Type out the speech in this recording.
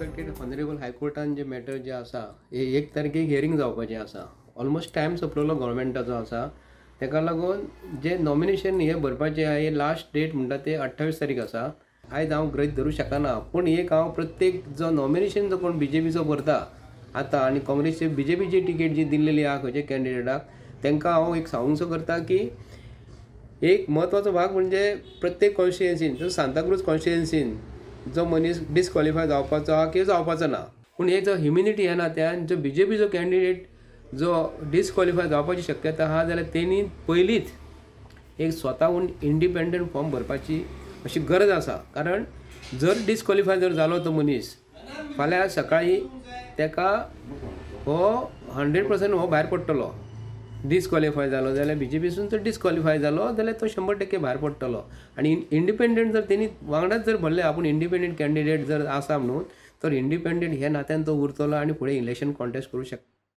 Expected honourable हायकोर्टान जे matter जे आसा, हे 1 तारखेक हियरींग जावपाचें आसा. ऑलमोस्ट टायम सोंपलेलो गव्हर्मेंटाचो आसा. ताका लागून जे नॉमिनेशन हे भरपाचें आहा, हे लास्ट डेट म्हणटा ते 28 तारीख आसा. आयज हांव गृहीत धरूं शकना, पूण एक हांव प्रत्येक जो नॉमिनेशन जो कोण बीजेपीचो भरता आतां आनी काँग्रेसचे बीजेपीची टिकेट जी दिल्लेली आहा खंयच्या कॅन्डिडेटाक, तांकां हांव एक सांगूंक करता की एक म्हत्वाचो भाग म्हणजे प्रत्येक कॉन्स्टिट्युएन्सीन, जो सांताक्रूज कॉन्स्टिट्युएन्सीन जो मनीस डिस्क्वॉलिफाय जावपाचो आहा किंवा जावपाचो ना, पूण हे जो ह्युमिनिटी ह्या नात्यान जो बीजेपीचो कॅन्डिडेट जो डिस्क्वॉलिफाय जावपाची शक्यता आहा जाल्यार तेणी पयलींच एक स्वताहून इंडिपेंडंट फॉर्म भरपाची अशी गरज आसा. कारण जर डिस्क्वॉलिफाय जर जालो तो मनीस फाल्यां सकाळीं तेका हो 100% हो भायर पडटलो. डिस्क्वॉलिफाय जालो जाल्यार बीजेपीसून जर डिस्क्वॉलिफाय जालो जाल्यार तो 100% भायर पडटलो. आनी इंडिपेंडंट जर तेणी वांगडाच जर भरले आपूण इंडिपेंडंट कॅन्डिडेट जर आसा म्हणून, तर इंडिपेंडंट ह्या नात्यान तो उरतलो आनी फुडें इलेक्शन कॉन्टेस्ट करूं शकता.